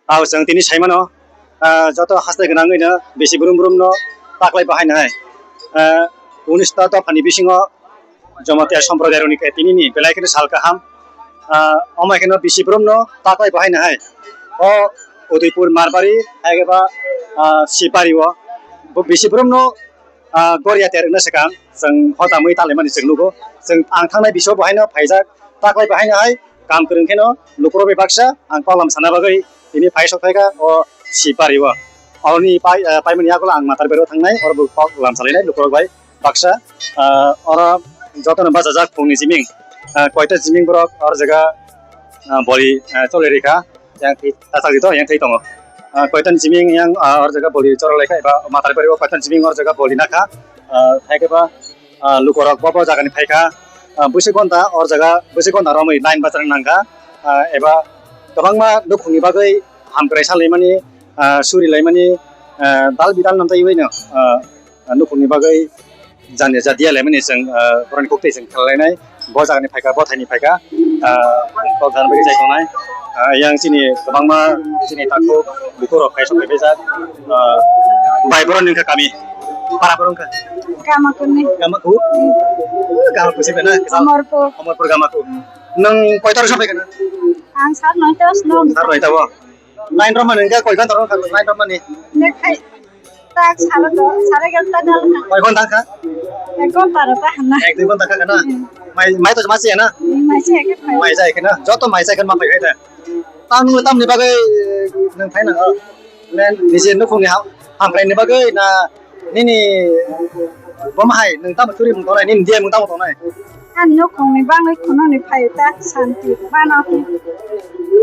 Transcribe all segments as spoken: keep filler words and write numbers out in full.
Ao chwng tini saimano, ah, joto haste gwnangwino bisi brum brumno taklai bahainai. Ah, unis ta dophani bisingo Jamatia Sampradayarokni khe tinini belai kheno sal kaham. Ah, omo kheno bisi brumno taklai bahainai. O Udaipur Marbari, hai khe ba, ah, Sipari o. Bo bisi brumno ah, goria ter wngna swkang chwng hotamwi talaimani chwng nugo. Chwng ang thangnai bisio bo haino phaijak, taklai bo haino hai kam kwrwng kheno lukurok bai baksa ang kok lam sana bagwi tini phai sok phaikha o Sipari o. Oroni pai, ah, paimani yagulo ang Matar Bero thangnai, oro bo kok lam salainai lukurok bai baksa. Ah, oro jotono bachajak phungni jiming, ah, koita jiming borok or jaga, ah, boli, ah, choli rikha. Yang thwi, tasak di to, yang thwi tongo. Ah, koitan jiming yang, ah, or jaga boli chora laikha eba Matar Bari o koitan jiming or jaga boli nakha. Ah, hai khe ba, ah, lukorok bo bo jagani phaikha. Ah, bwswk ghonta or jaga, bwswk ghonta romwi line bachar nangkha. Ah, eba kwbangma nukhungni bagwi hamkrai salaimani, ah, suri laimani, ah, dal bidal namtaiwino, ah, nukhungni bagwi jani ja dia laimani chwng, ah, borokni kok twi chwng khlai lainai. Bo jagani phaikha, bo thaini phaikha, ah, kok jana bagwi chai tongnai. Ah, yang chini kwbangma chini takhuk bukhuk rok khai sok phai jak. Ah, bai borok ni wngkha kami. Para borok wngkha? Kamakhuni. Kamakhuk? Kamakhuk se na? Amarpur. Amarpur Kamakhuk. Nwng koita rok sophai kana? Ang sar noita o swnam. Sar noita o. Line rok mani hwnkhe koi ghonta rok line rok mani? Lekhai tak salo do, sare egarota dal na. Koi ghonta kha? Ek ghonta rok ta hana. Ek dui ghonta kha na? Hmm. Mai, mai to ma se na? Hmm, mai se ke phai. Mai jai khe na? Joto mai jai khe ma phai khai da. Tamo tamni bagwi nwng phai na? Len nisi nukhungni ham, hamkrai ni bagwi na nini bom hai nwng tamo churi mung tonai, nini dia mung tamo tonai? Ani nukhungni bagwi khunoni phai ta santi bana.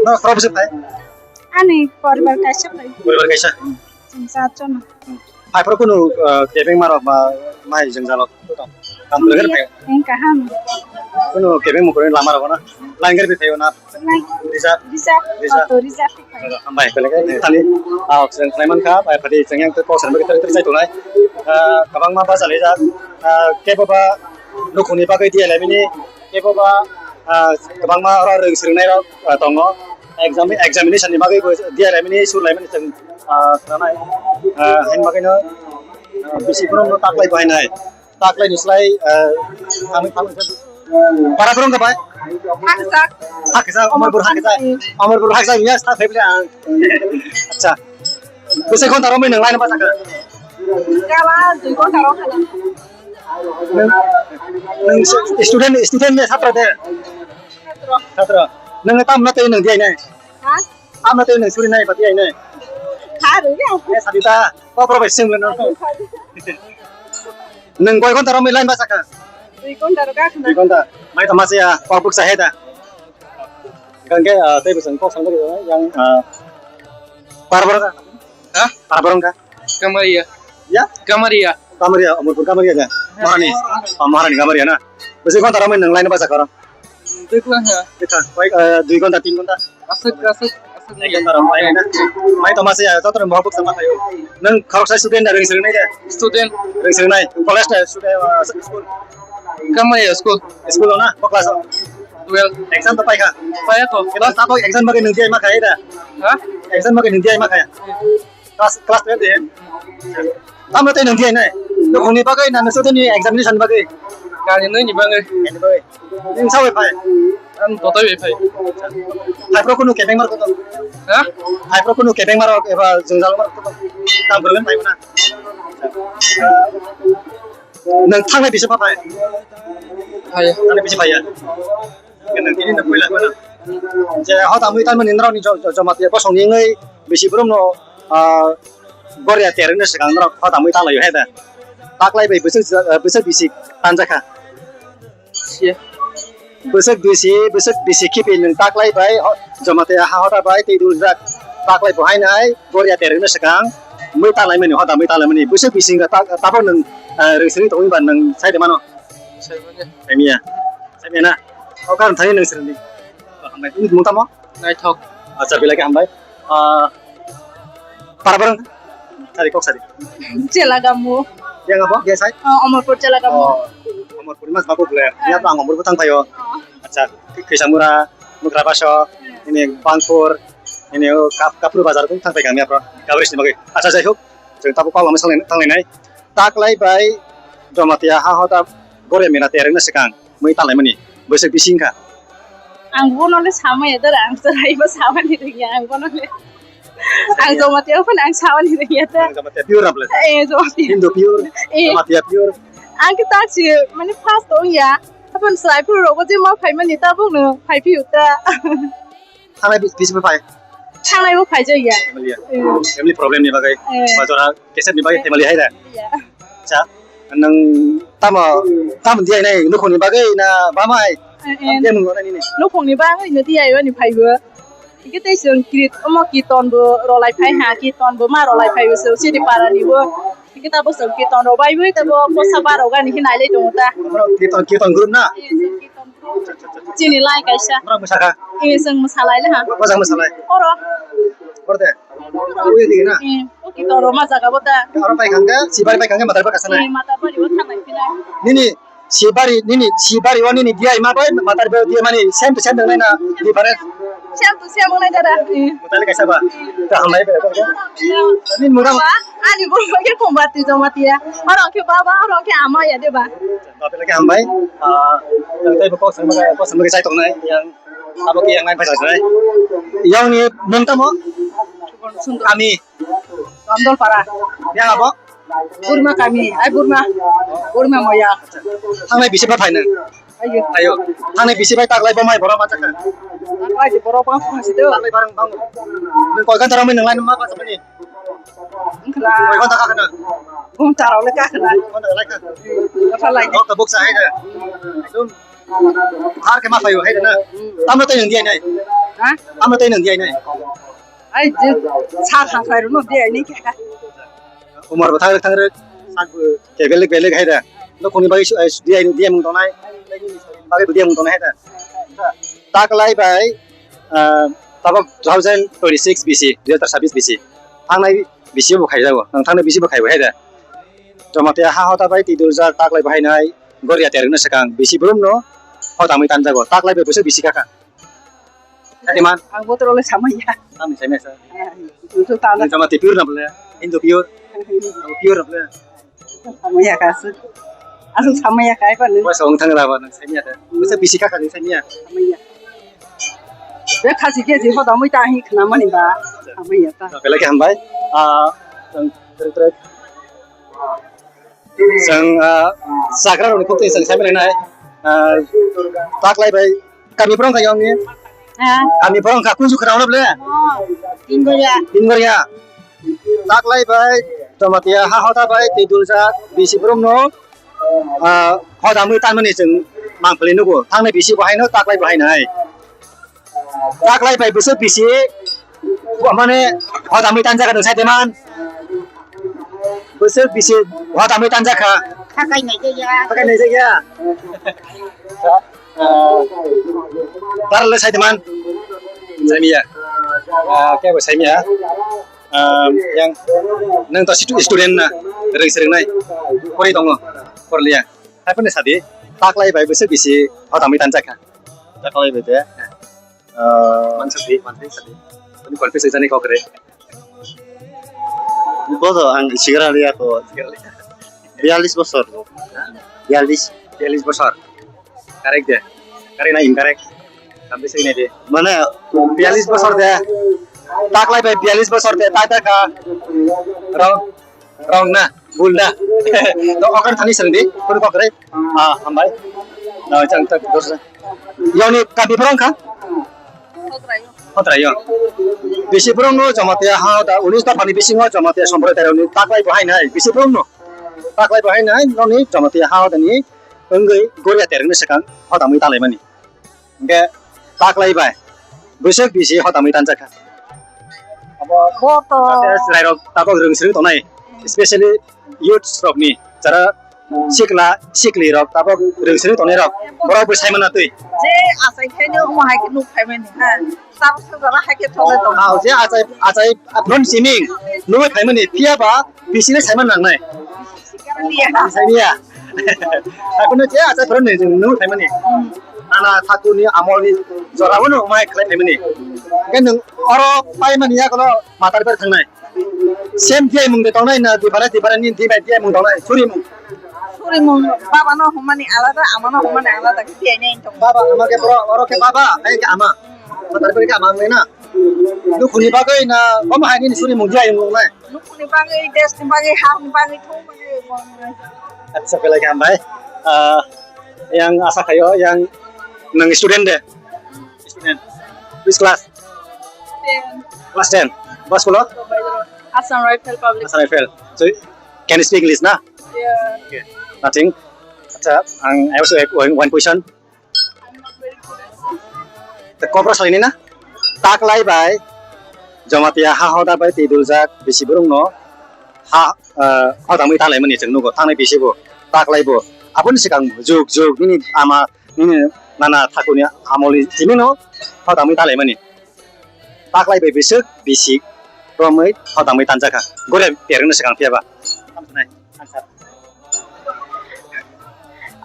No, khorok bwswk phai? Ani poribar kaisa phai. Poribar kaisa? Chwng char jon. Phai phuru kunu, ah, kebeng marok ba mai jwngjal rok tong? Kam kwrwngkhe phai? Ang kaham. Kunu kebeng mukuni lama rok na? Line gari phai na? Line. Reserve? Reserve. Reserve. Auto reserve phai. Hambai, belai khe thani, ah, chwng khlai mankha, bai phadi chwng yang kok sani bagwi tari tari chai tongnai. Ah, kwbangma bacha lijak, ah, kebo ba nukhungni bagwi dia laimani, kebo ba, ah, kwbangma oro rwng swrwngnairok, ah, tongo. Exam, examination ni bagwi bo dia laimani, sur laimani chwng, ah, khnanai. Ah, haini bagwino, ah, bisi borokno taklai bahainai. Taklai ni slai, ah, thangwi, thangwi, para borok wngkha bai? Hakjak. Hakjak, Amarpur hakjak. Amarpur hakjak, ya, sa phaible ang. Acha. Bwsai ghonta romwi nwng line bachakha? Gala dui ghonta rok hala. Nwng, nwng student, student ne, chhatra de? Chhatra. Chhatra. Nwng tam na tei nwng diai nai? Ha? Tam na tei nwng suri nai, ba diai nai? Ha, rwi ya. Eh, sabita, ko pro bai sing le no. Nwng koi ghonta romwi line bachakha? Dui ghonta rok gakha na. Dui ghonta. Mai tama se ya, kok bwksa he da. Hingke, ah, tei bwsang kok sangwi rw yang, ah, para borok ka? Ha? Para borok ka? Kamaria. Ya? Kamaria. Kamaria, Amarpur Kamaria da? Maharani. Oh, Maharani Kamaria na. Bwswk ghonta romwi nwng line bachakha oro? Dui ghonta. Dui ghonta, koi, ah, dui ghonta, tin ghonta? Aswk, aswk, aswk. Ek ghonta romwi line na. Mai tama se ya, joto rok mohor bwksa ma thaio. Nwng khoroksa student da, rwng swrwng nai da? Student. Rwng swrwng nai. College da, student, ah, school? Kamaria school. School o na? Ko class o? Twelve. Exam to paikha? Paiya to. Class tabok exam bagwi nwng diai ma kha da? Ha? Exam bagwi nwng diai ma kha? Class, class twelve de? Tamo tei nwng diai nai? Nukhungni bagwi na noksa tei examination bagwi? Kani nini bagwi. Kani bagwi. Nwng sawi phai? Ang totai bai phai. Hai pro kunu kebeng mar koto? Ha? Hai pro kunu kebeng mar eba jwngjal mar koto? Tam berben phai na. Nwng thangnai bisi pha phai? Phai. Thangnai bisi phai ya? Nwng tini nwng puila phano. Je hoda mui tamani norokni jo-, jo-, Jamatia bosongni wngwi bisi borokno, ah, goria ter wngna swkang norok hoda mui talaio hai da. Taklai bai bwswk, ah, bwswk bisi tanjakha. Siya. Bwswk bisi, bwswk bisi khibi nwng taklai bai ho-, Jamatia ha hoda bai tei dul jak taklai bo haino hai goria ter wngna swkang mui talaimani hoda mui talaimani bwswk bisi wngkha ta-, tabok nwng, ah, rwng swrwng tongwi ba nwng sai de mano. Sai manya. Saimanya. Saimanya na? O karon thani nwng swrwngdi. Hambai. Nini mung tamo? Naithok. Acha, belai khe hambai. Ah, para borok? Sari kok sari. Chelagamu. Yang abo? Yang sai? Oh, Amarpur Chelagamu. Oh, Amarpur mas babu bole. Ya, bang Amarpur tang payo. Oh. Acha, Kisamura, Mukrabasok, ini Bangpur, Ini o kap-, kapru bazar kung thang pai kami apro. Kabri sini bagai. Acha, jai hok. Jeng tabu kau lama sanglai, tanglainai. Taklai bai Jamatia ha hoda Goria mena tereng na sekang. Mui tanglaimani. Boisek bising kha. Ang bono le samaya dara, ang serai bo samani rengya, ang bono le. Ang Jamatia pun ang samani rengya ta. Ang Jamatia pure na pula. Eh, Jamatia. Hindu pure. Eh. Jamatia pure. Ang kita si, mane first ong ya. Apun serai pun rogo je ma phai mani ta bung no phai piu ta. Thangnai bi-, bisi bai phai? Thangnai bo phai jaya. Family ya? Eh. Family problem ni bagwi. Eh. Ba jora kesep ni bagwi family hai da? Iya. Acha, nang tamo, tamo diya nai nukhung ni bagwi na bamai? Eh, eh. Diya nung nai nini? Nukhung ni bagwi no diya iwa ni phai bo. Hingke tei chwng krit-, omo kirtan bo rolai phai ha, kirtan bo ma rolai phai bo, chwng chini para ni bo. Hingke tabo chwng kirtan rok bai bai tabo kosa ba rok ani hinai lai tongo ta. Kirtan, kirtan group na? Eh, chwng kirtan group. Chini lai kaisa. Borok mwsakha? Eh, chwng mwsalai le ha. Bojak mwsalai? Oro. Oro de? Ui di na? Eh, o kirtan rok ma jaga bo ta. Oro pai khangkhe, sibari pai khangkhe, matar pai khasa na? Eh, matar pai bo thangnai phinai. Nini Sibari, nini, sibari o nini diya ima bai, matar bai diya mani, same to same nang na different. Same to same nang dada. Mutali kaisa ba? Ta hambai ba. Nini mura. Ani bo ke komba ti joma tiya. Oro ke baba, oro ke ama ya de ba. Ba pele ke hambai. Ah, tei bo kok sama, kok sama ke sai tong nai, yang abo ke yang lain phai sai. Yang ni mung tamo? Kami. Ramdolpara. Yang abo? Burma kami, ai Burma. Burma moya. Thangnai bisi ba phaina? Ayo. Ayo. Thangnai bisi bai taklai bo mai borok ma chakha? Taklai di borok bang phasi do. Taklai barang bang. Nung koi kan tarang mai nung lain ma ba chakha ni? Wngkha. Koi kan takha khana? Bung tarok le ka khana. Koi kan takha lai kha? Ka lai. Dok ka bok sa hai da. Dum. Har ke ma phayo hai da na. Tamno tei nung diai nai. Ha? Tamno tei nung diai nai. Ai je sa ha khai ro no diai ni kha. Umar bo thang thang rek, sak bo ke belek belek hai da. Nukhungni bagwi su-, ai, diya, diya mung tongnai, bagwi diya mung tongnai hai da. Taklai bai, ah, tabok two thousand twenty-six bisi, dui hazar sabbish bisi. Thangnai bisi bo khaijago, nang thangnai bisi bo khaibo hai da. Jamatia ha hota bai twi dulja taklai bo hai nai, goria tereng no swkang bisi brum no hota mui tanjago, taklai bai bwswk bisi kha kha. Sadiman. Ang botol le samaya. Tamo samaya sa. Itu tanda. Sama te pure na pula. Indo pure. Pure na pula. Samaya ka su. Asu samaya kai pa ni. Wah song thang ra ba nang samaya ta. Masa bisi ka ka ni samaya. Samaya. Be khasi ke ji ho da mui ta hi khna mani ba. Samaya ta. Bela ke hambai. Ah, tang trek trek. Chwng, ah, chagra rokni kok twi chwng sai manai nai. Ah, taklai bai kami phwrwng kha yong ni. Ha? Kami phwrwng kha kunju khwrang rok le. Oh, Tinggoria. Tinggoria. Taklai bai Jamatia ha hota bai twi duljak bisi brum no, ah, hoda mui tanmani chwng mangpili nugo. Thangnai bisi bo hai no taklai bo hai nai. Taklai bai bwswk bisi, mane, hodamwi tanjak nung sai de man. Bwswk bisi hodamwi tanjak kha. Khakai nai jaya. Khakai nai jaya. Bar le sai de man. Saimiya. Ah, kebo saimiya. Ah, yang nang to situ student na, reng sereng nai. Pori tongo, porliya. Hai pone sadi, taklai bai bwswk bisi hodamwi tanjak kha. Taklai bai de. Ah, mansuk di, mansuk di. Ini confuse jani kok re. Bodo ang sigra liya ko. Biyalis bosor. Biyalis. Biyalis bosor. Correct de. Correct na incorrect? Tambi sini de. Mane biyalis bosor de. Taklai bai biyalis bosor de. Tai ta ka. Wrong. Wrong na, bul na. To okar thani sangdi, kuru kokre. Ah, hambai. No, chang tak dos. Yoni kami borong kha? Hotrayo. Bisi borong no Jamatia ha da unis ta pani bisi ngo Jamatia sombrotai roni taklai bahai nai. Bisi borong no. Taklai bahai nai, noni Jamatia ha da ni wngwi goria tereng ni sekang hodamwi talai mani. Hingke taklai bai bwswk bisi hodamwi tanjak kha. Abo bo to chwrairok tabok rwng swrwng tongnai, specially youths rokni jara sikla sikli rok tabok rwng swrwng tongnai rok, borok bo sai mano twi. Je achai khaino omo hai khe nuk phaimani ha. Sabo sabo hai khe tholai tong. Ah, je achai, achai aphron siming nugwi phaimani phiya ba bisini saiman nangnai. Saimiya. Akono je achai phron ni nugwi phaimani. Nana Thakurni amolni jorao no mai khlai phaimani. Hwnkhe nwng oro paimani yakono Matarbar thangnai. Same D I mung de tongnai na, different, different ni D I, D I mung tongnai, suri mung. Suri mung, baba no humani alada, ama no humani alada, D I ni tong. Baba, ama ke bro, oro ke baba, ai ke ama. Matarbar ke ama nai na. Nukhuni bagwi na, omo hai ni suri mung D I mung nai. Nukhuni bagwi, desh ni bagwi, ha ni bagwi, thung bagwi, mung nai. Acha, belai ke hambai. Ah, yang asa khayo, yang nang student de. Student. Which class? Ten. Class ten. Bas kulo? Assam Rifle Public. Assam Rifle. So, can you speak English na? Yeah. Okay. Nothing. Acha, ang, I also have one, one question. I'm not very good at this. The Cobra salini na? Taklai bai. Jamatia ha hoda bai twi duljak bisi burung no. Ha, eh, hoda mui talai mani chwng nugo. Tangnai bisi bo. Taklai bo. Aboni sikang juk juk nini ama nini nana Thakurni amolni timi no hoda mui talai mani. Taklai bai biswk bisi romwi hoda mui tanjakha. Gore pereng no sikang phiya ba.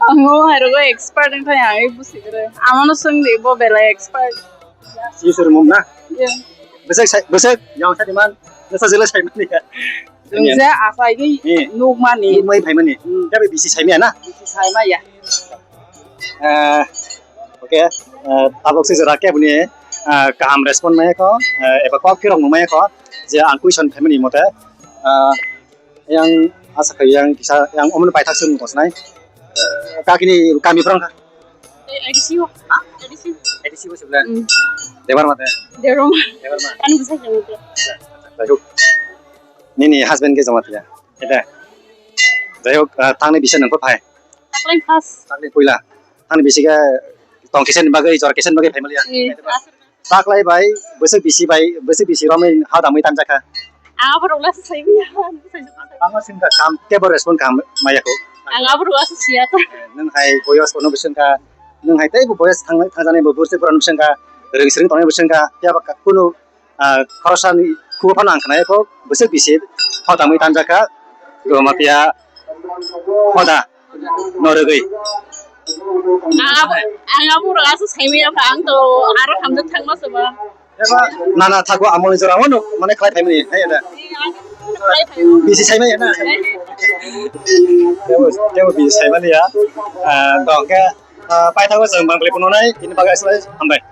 Ang o hai rogo expert wngkha, ang busi gore. Amano swngdi, bo belai expert. Yusur mum na? Yeah. Bwswk sai, bwswk yang sadi man, nasa jela sai mani ya. Jengja asai ge. Eh. Nuk mani. Nuk mai phai mani. Hmm. Yabe bisi sai maya na? Bisi sai maya. Eh, okay. Eh, tabuk si jora ke buni, eh, kaham respond maya ko, eh, eba kok kirok maya ko, je ang question phai mani mote. Eh, yang asa khe yang kisa yang omoni paithak se mung tong sinai. Eh, kakini kami phrang kha? Eh, A D C o. Ha? A D C o. A D C o se bla. Hmm. Debar mate. Debar ma. Debar ma. Kan bisa jeng itu. Jai hok. Nini husband ke Jamatia. Eta. Jai hok, eh, tangni bisa nang ko phai. Takling khas. Takling puila. Tangni bisi ke tong kesen bagwi, jor kesen bagwi phai maliya. Eh, aswk. Taklai bai, bwswk bisi bai, bwswk bisi romwi ha damwi tanjakha. Ang aborok lasa sai maya. Ang singkha kam tebo respond kam maya ko. Ang aborok lasa siya ta. Nwng hai boyos kono bwswngkha, nwng hai teibo boyos thang thangjanai bo burse borok bwswngkha, rwng swrwng tongnai bwswngkha, phiya ba kunu, ah, khoroksa ni khugo phano ang khna ya ko bwswk bisi ha damwi tanjakha, goma phiya hoda. No rwgwi. Ang abo, ang abo rwgasa saimaya pha, ang to aro hamjak thangma sabo. Eba nana Thakur amolni jora wano mane khlai phaimani, hai da. Bisi saimaya na. Tebo, tebo bisi saimani ya. Ah, dongke, ah, paithago jeng bangkli punonai, ini bagai selai, hambai.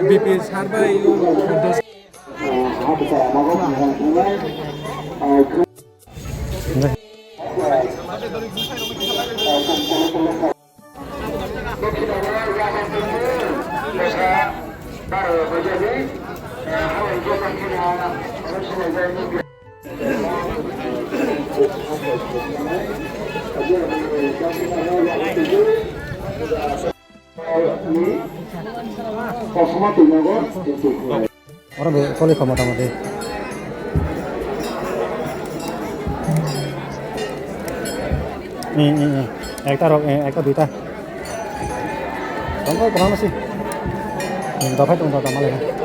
B P sir bai o dos. Oro be toli kho motamoti. Hmm, hmm, hmm. Ekta rok, eh, ekta duita. Tongkol kwbangma se. Hmm, dophai tong, dophai tong, malai.